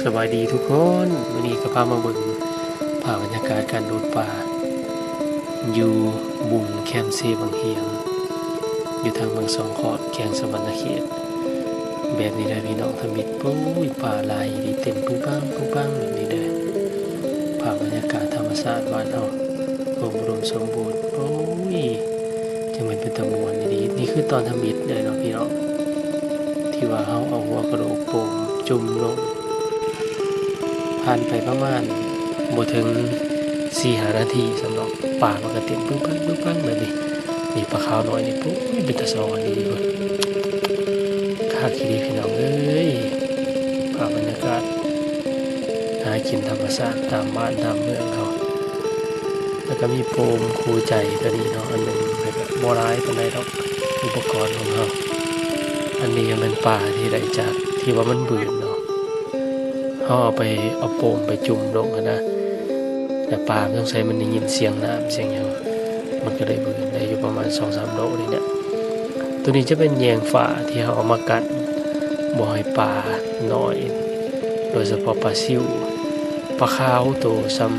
ສະບາຍດີທຸກຄົນ, ມື້ນີ້ກໍພາມາເບິ່ງພາບບັນຍາກາດການດູດປາ ຢູ່ບຸງແຄມເຊວັງຫຽງ ຢູ່ທາງເມືອງສອງຄອນ ແຂວງສະຫວັນນະເຂດ ແບບນີ້ເດີພີ່ນ້ອງທຳອິດ. ໂອ້ຍ ປາຫຼາຍອີ່ຫຼີ ເຕັມປຶ້ງປັງປຶ້ງປັງແບບນີ້ເດີ. ພາບບັນຍາກາດທຳມະຊາດບ້ານເຮົາ ໂອ້ ອຸດົມສົມບູນ. ໂອ້ຍ ຈັ່ງແມ່ນເປັນຕາມ່ວນອີ່ຫຼີ. ນີ້ຄືຕອນທຳອິດເດີເນາະພີ່ນ້ອງ ທີ່ວ່າເຮົາເອົາຫົວກະໂຫຼກໂປ່ງຈຸ່ມລົງ. ຜ່ານໄປປະມານບໍ່ເຖິງສີ່ຫ້ານາທີຊ້ຳດອກ ປາມັນກະເຕັມປຶ້ງປັງປຶ້ງປັງແບບນີ້. ນີ້ປາຂາວນ້ອຍນີ້ ໂອ້ຍ ເປັນຕາຊ້ອນອີ່ຫຼີເວີ້ຍ. ຄັກອີ່ຫຼີພີ່ນ້ອງເອີຍ ພາບບັນຍາກາດຫາກິນທຳມະຊາດຕາມບ້ານຕາມເມືອງເຮົາ. ແລ້ວກໍມີໂປມຄູ່ໃຈຕົວນີ້ເນາະ ອັນໜຶ່ງ ແລ້ວກໍບໍ່ຫຼາຍປານໃດດອກ ອຸປະກອນຂອງເຮົາ. ອັນນີ້ກໍແມ່ນປາທີ່ໄດ້ຈາກທີ່ວ່າມັນບືນເນາະ ເຮົາເອົາໄປ ເອົາໂປມໄປຈຸ່ມລົງຫັ້ນນະ ແລ້ວປາມັນ ສົງໄສມັນໄດ້ຍິນສຽງນ້ຳສຽງຫຍັງ ມັນກໍເລີຍບືນ ໄດ້ຢູ່ປະມານສອງສາມໂລນີ້ແຫຼະ. ໂຕນີ້ຈະເປັນແຍງຝາທີ່ເຮົາເອົາມາກັນບໍ່ໃຫ້ປານ້ອຍ ໂດຍສະເພາະປາຊິວ ປາຂາວໂຕສ່ຳ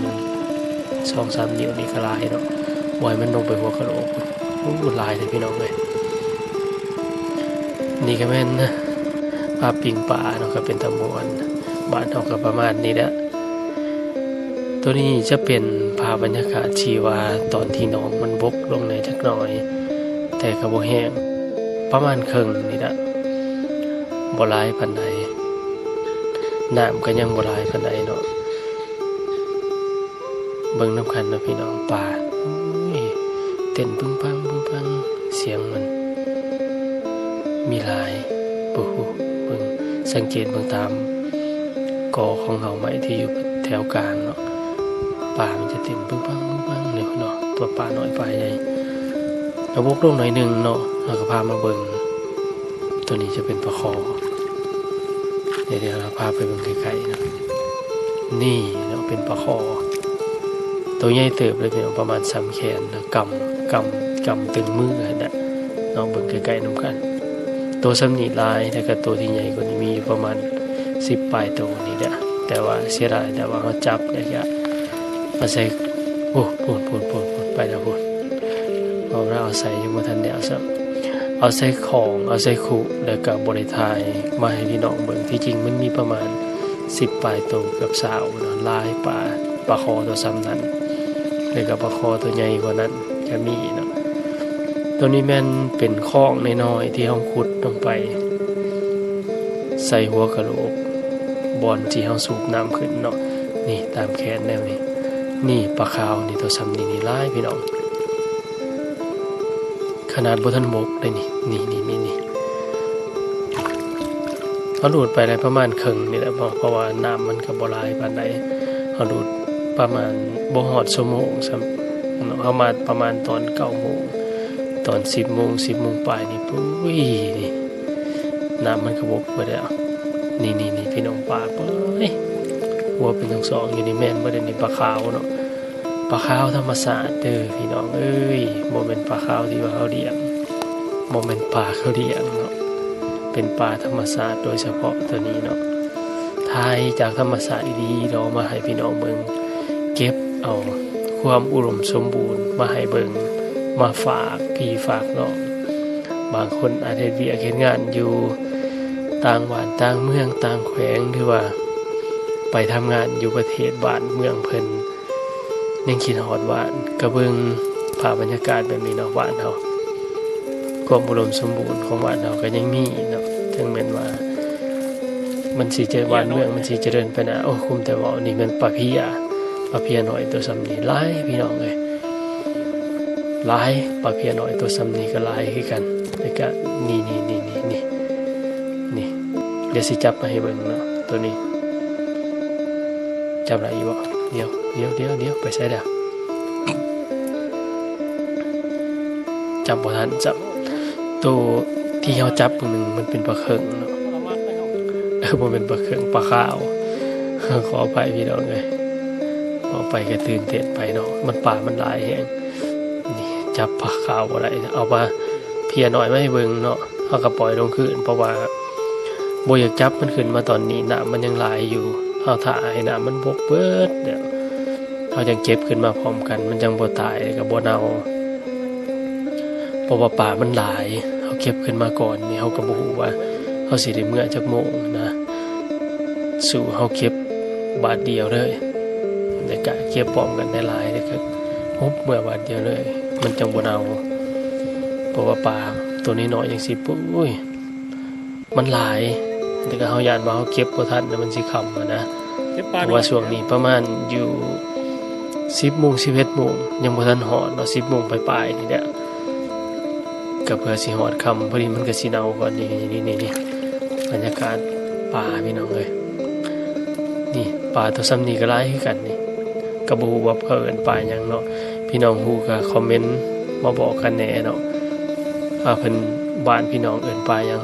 ສອງສາມນິ້ວນີ້ກໍຫຼາຍເນາະ ບໍ່ໃຫ້ມັນລົງໄປຫົວກະໂຫຼກ. ໂອ້ ຫຼາຍເດີພີ່ນ້ອງເອີຍ. ນີ້ກໍແມ່ນປາປີ້ງປາເນາະ ກໍເປັນຕາມ່ວນ ບ້ານເຮົາກໍປະມານນີ້ແຫຼະ. ໂຕນີ້ຈະເປັນພາບບັນຍາກາດທີ່ວ່າຕອນທີ່ໜອງມັນບົກລົງແດ່ຈັກໜ້ອຍ ແຕ່ກໍບໍ່ແຫ້ງ ປະມານເຄິ່ງນີ້ລະ ບໍ່ຫຼາຍປານໃດ ນ້ຳກໍຍັງບໍ່ຫຼາຍປານໃດເນາະ. ເບິ່ງນຳກັນເນາະພີ່ນ້ອງ ປາ ໂອ້ຍ ເຕັ້ນປຶ້ງປັງປຶ້ງປັງ ສຽງມັນມີຫຼາຍ. ໂອ້ໂຫ ເບິ່ງ ສັງເກດເບິ່ງຕາມກໍຂອງເຫງົ້າໄມ້ທີ່ຢູ່ແຖວກາງເນາະ ປາມັນຈະເຕັ້ນປຶ້ງປັງປຶ້ງປັງເລີຍເນາະ ຕົວປານ້ອຍປາໃຫຍ່. ກະບົກລົງໜ້ອຍໜຶ່ງເນາະ ເຮົາກໍພາມາເບິ່ງ ໂຕນີ້ຈະເປັນປາຄໍ່ ດຽວ ດຽວເຮົາພາໄປເບິ່ງໃກ້ໆເນາະ. ນີ້ເນາະ ເປັນປາຄໍ່ ໂຕໃຫຍ່ເຕີບເລີຍພີ່ນ້ອງ ປະມານສ່ຳແຂນ ກຳ ກຳ ກຳຕຶງມືຫັ້ນແຫຼະເນາະ. ເບິ່ງໃກ້ໆນຳກັນ ໂຕສ່ຳນີ້ຫຼາຍ ແລ້ວກະໂຕທີ່ໃຫຍ່ກວ່ານີ້ມີຢູ່ປະມານສິບປາຍໂຕນີ້ແຫຼະ. ແຕ່ວ່າເສຍດາຍ ແຕ່ວ່າເຮົາຈັບແລ້ວກະ ເອົາໃສ່ ໂອ້ ພຸ້ນ ພຸ້ນ ພຸ້ນ ພຸ້ນ ໄປແລ້ວພຸ້ນ ເອົາລະ ເອົາໃສ່ຍັງບໍ່ທັນແລ້ວຊ້ຳ ເອົາໃສ່ຂອງ ເອົາໃສ່ຄຸ ແລ້ວກະບໍ່ໄດ້ຖ່າຍມາໃຫ້ພີ່ນ້ອງເບິ່ງ. ທີ່ຈິງມັນມີປະມານສິບປາຍໂຕ ເກືອບຊາວເນາະ ຫຼາຍປາ ປາຄໍ່ໂຕສ່ຳນັ້ນ ແລ້ວກະປາຄໍ່ໂຕໃຫຍ່ກວ່ານັ້ນກະມີເນາະ. ໂຕນີ້ແມ່ນເປັນຄອງນ້ອຍໆທີ່ເຮົາຂຸດລົງໄປ ໃສ່ຫົວກະໂຫຼກ ບ່ອນທີ່ເຮົາສູບນ້ຳຂຶ້ນເນາະ. ນີ້ຕາມແຂນແນວນີ້ ນີ້ປາຂາວນີ້ ໂຕສ່ຳນີ້ນີ້ຫຼາຍພີ່ນ້ອງ ຂະໜາດບໍ່ທັນບົກເດ້ນີ້ ນີ້ ນີ້ ນີ້ ນີ້. ເຮົາດູດໄປໄດ້ປະມານເຄິ່ງນີ້ແຫຼະ ເພາະ ເພາະວ່ານ້ຳມັນກໍບໍ່ຫຼາຍປານໃດ ເຮົາດູດປະມານບໍ່ຮອດຊົ່ວໂມງຊ້ຳເນາະ. ເຮົາມາປະມານຕອນເກົ້າໂມງ ຕອນສິບໂມງ ສິບໂມງປາຍນີ້ ປຸ້ຍ ນີ້ ນ້ຳມັນກະບົກເບິດແລ້ວ. ນີ້ໆໆ ພີ່ນ້ອງ ປາ ເອີຍ ຫົວເປັນສອງໆຢູ່ນີ້ ແມ່ນບໍ່ເດນີ້ ປາຂາວເນາະ ປາຂາວທຳມະຊາດເດີພີ່ນ້ອງເອີຍ. ບໍ່ແມ່ນປາຂາວທີ່ວ່າເຮົາລ້ຽງ ບໍ່ແມ່ນປາເຂົາລ້ຽງເນາະ ເປັນປາທຳມະຊາດໂດຍສະເພາະໂຕນີ້ເນາະ. ຖ່າຍຈາກທຳມະຊາດອີ່ຫຼີເນາະ ມາໃຫ້ພີ່ນ້ອງເບິ່ງ ເກັບເອົາຄວາມອຸດົມສົມບູນມາໃຫ້ເບິ່ງ ມາຝາກພີ່ຝາກນ້ອງ. ບາງຄົນອາດເຮັດວຽກເຮັດງານຢູ່ຕ່າງບ້ານຕ່າງເມືອງຕ່າງແຂວງ ຫຼືວ່າໄປທຳງານຢູ່ປະເທດບ້ານເມືອງເພິ່ນ ຍັງຄິດຮອດບ້ານ ກະເບິ່ງພາບບັນຍາກາດແບບນີ້ເນາະ ບ້ານເຮົາ ຄວາມອຸດົມສົມບູນຂອງບ້ານເຮົາກະຍັງມີເນາະ. ເຖິງແມ່ນວ່າມັນຊິຈະ ບ້ານເມືອງມັນຊິຈະເລີນໄປໜ້າ ໂອ້ ຄຸມແຕ່ເວົ້າ ນີ້ແມ່ນປາເພຍ ປາເພຍນ້ອຍໂຕສ່ຳນີ້ຫຼາຍພີ່ນ້ອງເອີຍ ຫຼາຍ ປາເພຍນ້ອຍໂຕສ່ຳນີ້ກະຫຼາຍຄືກັນ. ແລ້ວກະນີ້ໆໆໆ ນີ້ ດຽວຊິຈັບມາໃຫ້ເບິ່ງເນາະ ໂຕນີ້ ຈັບໄດ້ຢູ່ບໍ່? ດຽວ ດຽວ ດຽວ ດຽວ ໄປໃສແລ້ວ? ຈັບບໍ່ທັນ ຈັບ ໂຕທີ່ເຮົາຈັບມື້ໜຶ່ງມັນເປັນປາເຄິງເນາະ ເອີ ບໍ່ແມ່ນປາເຄິງ ປາຂາວ ຂໍອະໄພພີ່ນ້ອງເອີຍ ເວົ້າໄປກະຕື່ນເຕັ້ນໄປເນາະ ມັນ ປາມັນຫຼາຍແຮງ. ນີ້ ຈັບປາຂາວບໍ່ໄດ້ ເອົາປາເພຍນ້ອຍມາໃຫ້ເບິ່ງເນາະ ເຮົາກະປ່ອຍລົງຄືນ ເພາະວ່າ ບໍ່ຢາກຈັບມັນຂຶ້ນມາຕອນນີ້, ນ້ຳມັນຍັງຫຼາຍຢູ່. ເຮົາຖ້າໃຫ້ນ້ຳມັນບົກເບິດແລ້ວ ເຮົາຈັ່ງເກັບຂຶ້ນມາພ້ອມກັນ, ມັນຈັ່ງບໍ່ຕາຍ ແລ້ວກໍບໍ່ເນົ່າ. ເພາະວ່າປາມັນຫຼາຍ, ເຮົາເກັບຂຶ້ນມາກ່ອນນີ້ ເຮົາກໍບໍ່ຮູ້ວ່າເຮົາຊິໄດ້ເມືອຈັກໂມງນະ. ສູ້ເຮົາເກັບບາດດຽວເລີຍ ແລ້ວກະເກັບພ້ອມກັນຫຼາຍໆ ແລ້ວກະຮຸບເມືອບາດດຽວເລີຍ ມັນຈັ່ງບໍ່ເນົ່າ. ເພາະວ່າປາໂຕນ້ອຍໆ ຈັ່ງຊີ້ ໂອ້ຍ ມັນຫຼາຍ ແລ້ວກະເຮົາຢ້ານວ່າເຮົາເກັບບໍ່ທັນ ແລ້ວມັນຊິຄ່ຳຫັ້ນນະ. ເພາະວ່າຊ່ວງນີ້ປະມານຢູ່ສິບໂມງ ສິບເອັດໂມງ ຍັງບໍ່ທັນຮອດເນາະ, ສິບໂມງປາຍໆ ນີ້ແຫຼະ ກໍເພື່ອຊິຮອດຄ່ຳ ພໍດີມັນກໍຊິເນົ່າກ່ອນ. ນີ້ໆໆ ບັນຍາກາດປາພີ່ນ້ອງເອີຍ, ນີ້ປາໂຕຊ່ຳນີ້ກໍຫຼາຍຄືກັນນີ້. ກໍບໍ່ຮູ້ວ່າເຂົາເອີ້ນປາຫຍັງເນາະ, ພີ່ນ້ອງຮູ້ກໍຄອມເມັນມາບອກກັນແດ່ເນາະ ວ່າເພິ່ນ ບ້ານພີ່ນ້ອງເອີ້ນປາຫຍັງ.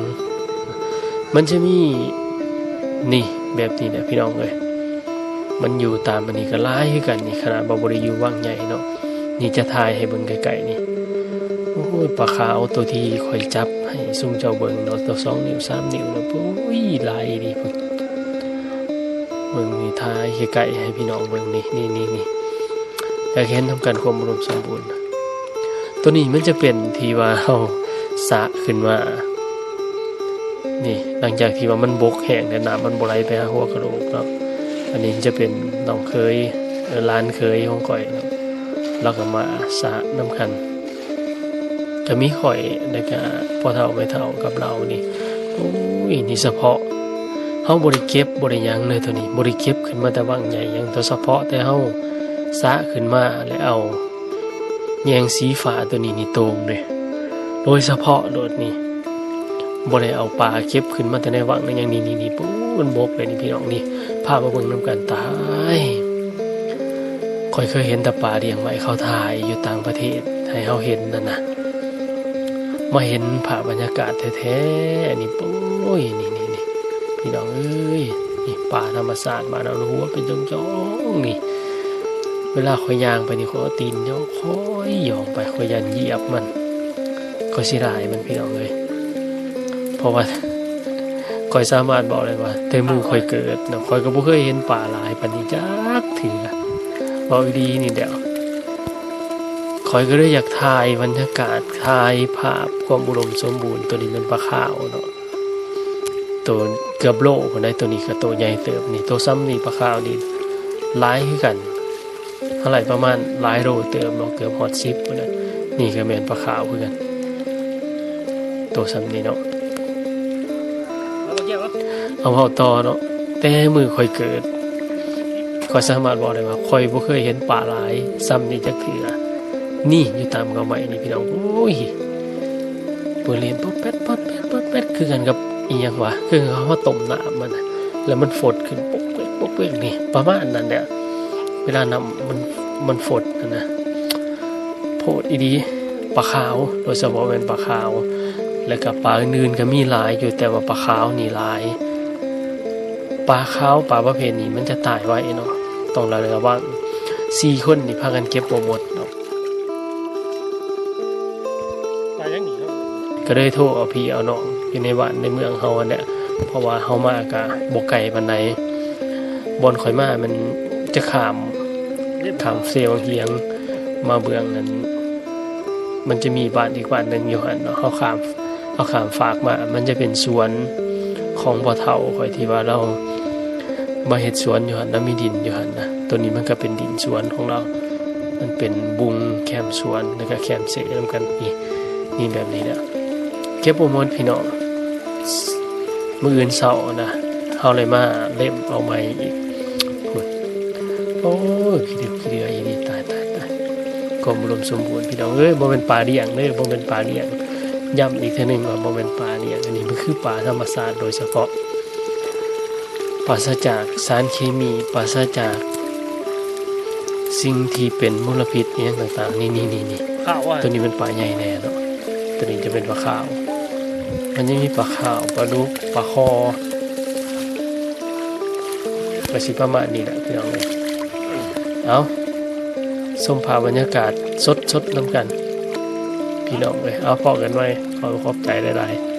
ມັນຈະມີ ນີ້ ແບບນີ້ແຫຼະພີ່ນ້ອງເອີຍ, ມັນຢູ່ຕາມອັນນີ້ກໍຫຼາຍຄືກັນນີ້. ຂະໜາດວ່າບໍ່ໄດ້ຢູ່ວັງໃຫຍ່ເນາະ, ນີ້ຈະຖ່າຍໃຫ້ເບິ່ງໃກ້ໆ ນີ້. ໂອ້ຍ ປາຂາວໂຕທີ່ຂ້ອຍຈັບໃຫ້ຊຸມເຈົ້າເບິ່ງເນາະ, ໂຕສອງນິ້ວສາມນິ້ວນະ, ໂອ້ຍ ຫຼາຍອີ່ຫຼີພຸ້ນ. ເບິ່ງນີ້ ຖ່າຍໃກ້ໆ ໃຫ້ພີ່ນ້ອງເບິ່ງນີ້ ນີ້ໆໆ ຢາກເຫັນນຳກັນຄວາມອຸດົມສົມບູນ. ໂຕນີ້ມັນຈະເປັນທີ່ວ່າເຮົາສະຂຶ້ນມາ ນີ້ ຫຼັງຈາກທີ່ວ່າມັນບົກແຫ້ງແລ້ວ ນ້ຳມັນບໍ່ໄຫຼໄປຫາຫົວກະໂຫຼກເນາະ. ອັນນີ້ຈະເປັນນ້ອງເຂີຍ ເອີ ຫຼານເຂີຍຂອງຂ້ອຍເນາະ, ລາວກໍມາສະນຳກັນ. ກໍມີຂ້ອຍ ແລ້ວກໍພໍ່ເຖົ້າແມ່ເຖົ້າກັບລາວນີ້. ໂອ້ຍ ນີ້ສະເພາະເຮົາບໍ່ໄດ້ເກັບ ບໍ່ໄດ້ຫຍັງເລີຍ, ໂຕນີ້ບໍ່ໄດ້ເກັບຂຶ້ນມາແຕ່ວັງໃຫຍ່ຫຍັງ, ໂຕສະເພາະແຕ່ເຮົາສະຂຶ້ນມາ ແລ້ວເອົາແຍງສີຟ້າໂຕນີ້ນີ້ໂຕ່ງເດ້ ໂດຍສະເພາະໂລດນີ້. ບໍ່ໄດ້ເອົາປາເກັບຂຶ້ນມາແຕ່ໃນວັງໃນຫຍັງນີ້ ນີ້ໆ ໂອ້ ມັນບົກເລີຍນີ້ພີ່ນ້ອງນີ້. ພາມາເບິ່ງນຳກັນ. ຕາຍ ຂ້ອຍເຄີຍເຫັນແຕ່ປາລ້ຽງໄວ້ ເຂົາຖ່າຍຢູ່ຕ່າງປະເທດໃຫ້ເຮົາເຫັນນັ້ນນະ, ມາເຫັນພາບບັນຍາກາດແທ້ໆ ນີ້ ໂອ້ຍ ນີ້ໆໆ ພີ່ນ້ອງເອີຍ, ນີ້ປາທຳມະຊາດບ້ານເຮົາ ຫົວເປັນຈ່ອງໆ ນີ້. ເວລາຂ້ອຍຍ່າງໄປນີ້ ຂ້ອຍເອົາຕີນຫຍໍ້ ຄ່ອຍຫຍໍ້ໄປ, ຂ້ອຍຢ້ານຢຽບມັນ ຂ້ອຍເສຍດາຍມັນ ພີ່ນ້ອງເອີຍ. ເພາະວ່າຂ້ອຍສາມາດບອກໄດ້ວ່າ ແຕ່ມື້ຂ້ອຍເກີດເນາະ ຂ້ອຍກໍບໍ່ເຄີຍເຫັນປາຫຼາຍປານນີ້ຈັກເທື່ອ, ເວົ້າອີ່ຫຼີນີ້ແຫຼະ. ຂ້ອຍກໍເລີຍຢາກຖ່າຍບັນຍາກາດ ຖ່າຍພາບຄວາມອຸດົມສົມບູນ. ໂຕນີ້ແມ່ນປາຂາວເນາະ, ໂຕເກືອບໂລພຸ້ນໃດ໋, ໂຕນີ້ກໍໂຕໃຫຍ່ເຕີບນີ້, ໂຕຊ່ຳນີ້ປາຂາວນີ້ຫຼາຍຄືກັນ. ເທົ່າໃດ ປະມານຫຼາຍໂລເຕີບເນາະ, ເກືອບຮອດສິບພຸ້ນນະ. ນີ້ກໍແມ່ນປາຂາວຄືກັນ ໂຕຊ່ຳນີ້ເນາະ. ເອົາເວົ້າຕໍ່ເນາະ, ແຕ່ມື້ຂ້ອຍເກີດ ຂ້ອຍສາມາດບອກໄດ້ວ່າ ຂ້ອຍບໍ່ເຄີຍເຫັນປາຫຼາຍຊ່ຳນີ້ຈັກເທື່ອ. ນີ້ຢູ່ຕາມເຫງົ້າໄມ້ນີ້ ພີ່ນ້ອງ, ໂອ້ຍ ເປີດເລ່ນປອດແປດ ປອດແປດ ປອດແປດ ຄືກັນກັບອີ່ຫຍັງວະ, ຄືເຮົາຕົ້ມນ້ຳມັນນະ ແລ້ວມັນຟົດຂຶ້ນປົກເປັກ ປົກເປັກ ນີ້ ປະມານນັ້ນແຫຼະ. ເວລານ້ຳມັນ ມັນຟົດຫັ້ນນະ ໂພດອີ່ຫຼີ. ປາຂາວ ໂດຍສະເພາະແມ່ນປາຂາວ, ແລ້ວກະປາອື່ນໆກໍມີຫຼາຍຢູ່ ແຕ່ວ່າປາຂາວນີ້ຫຼາຍ. ປາຂາວ ປາປະເພດນີ້ມັນຈະຕາຍໄວເນາະ, ຕ້ອງລະມັດລະວັງ. ສີ່ຄົນນີ້ພາກັນເກັບບໍ່ໝົດເນາະ. ປາຫຍັງນີ້ເນາະ? ກໍເລີຍໂທເອົາພີ່ເອົານ້ອງຢູ່ໃນບ້ານໃນເມືອງເຮົາຫັ້ນແຫຼະ, ເພາະວ່າເຮົາມາກະບໍ່ໄກປານໃດ. ບ່ອນຂ້ອຍມາມັນຈະຂ້າມ ຂ້າມເຊວັງຫຽງມາເບື້ອງນັ້ນ, ມັນຈະມີບ້ານອີກບ້ານໜຶ່ງຢູ່ຫັ້ນເນາະ. ເຮົາຂ້າມ ເຮົາຂ້າມຟາກມາ ມັນຈະເປັນສວນຂອງພໍ່ເຖົ້າຂ້ອຍ ທີ່ວ່າລາວມາເຮັດສວນຢູ່ຫັ້ນນະ, ມີດິນຢູ່ຫັ້ນນະ. ໂຕນີ້ມັນກໍເປັນດິນສວນຂອງລາວ, ມັນເປັນບຸງແຄມສວນ ແລ້ວກໍແຄມເຊນຳກັນ. ນີ້ ນີ້ແບບນີ້ແຫຼະ, ເກັບບໍ່ໝົດພີ່ນ້ອງ. ມື້ອື່ນເຊົ້ານະ ເຮົາເລີຍມາເລັມເອົາໃໝ່ອີກ. ໂອ້ຍ ຂີ້ເຫຼືອ ຂີ້ເຫຼືອອີ່ຫຼີ. ຕາຍ ຕາຍ ຕາຍ ຄວາມອຸດົມສົມບູນ ພີ່ນ້ອງເອີຍ. ບໍ່ແມ່ນປາລ້ຽງເດີ ບໍ່ແມ່ນປາລ້ຽງ, ຢ້ຳອີກເທື່ອໜຶ່ງວ່າບໍ່ແມ່ນປາລ້ຽງ. ອັນນີ້ມັນຄືປາທຳມະຊາດໂດຍສະເພາະ, ປາສະຈາກສານເຄມີ, ປາສະຈາກສິ່ງທີ່ເປັນມົນລະພິດອີ່ຫຍັງຕ່າງໆ. ນີ້ໆໆໆ ຂາວວ່າ ໂຕນີ້ແມ່ນປາໃຫຍ່ແນ່ເນາະ, ໂຕນີ້ຈະເປັນປາຂາວ. ມັນຍັງມີປາຂາວ, ປາດຸກ, ປາຄໍ່. ກໍຊິປະມານນີ້ແຫຼະພີ່ນ້ອງເອີຍ. ເອົາ ຊົມພາບບັນຍາກາດສົດໆນຳກັນ ພີ່ນ້ອງເອີຍ. ເອົາ ພໍ້ກັນໃໝ່, ຂໍຂອບໃຈຫຼາຍໆ.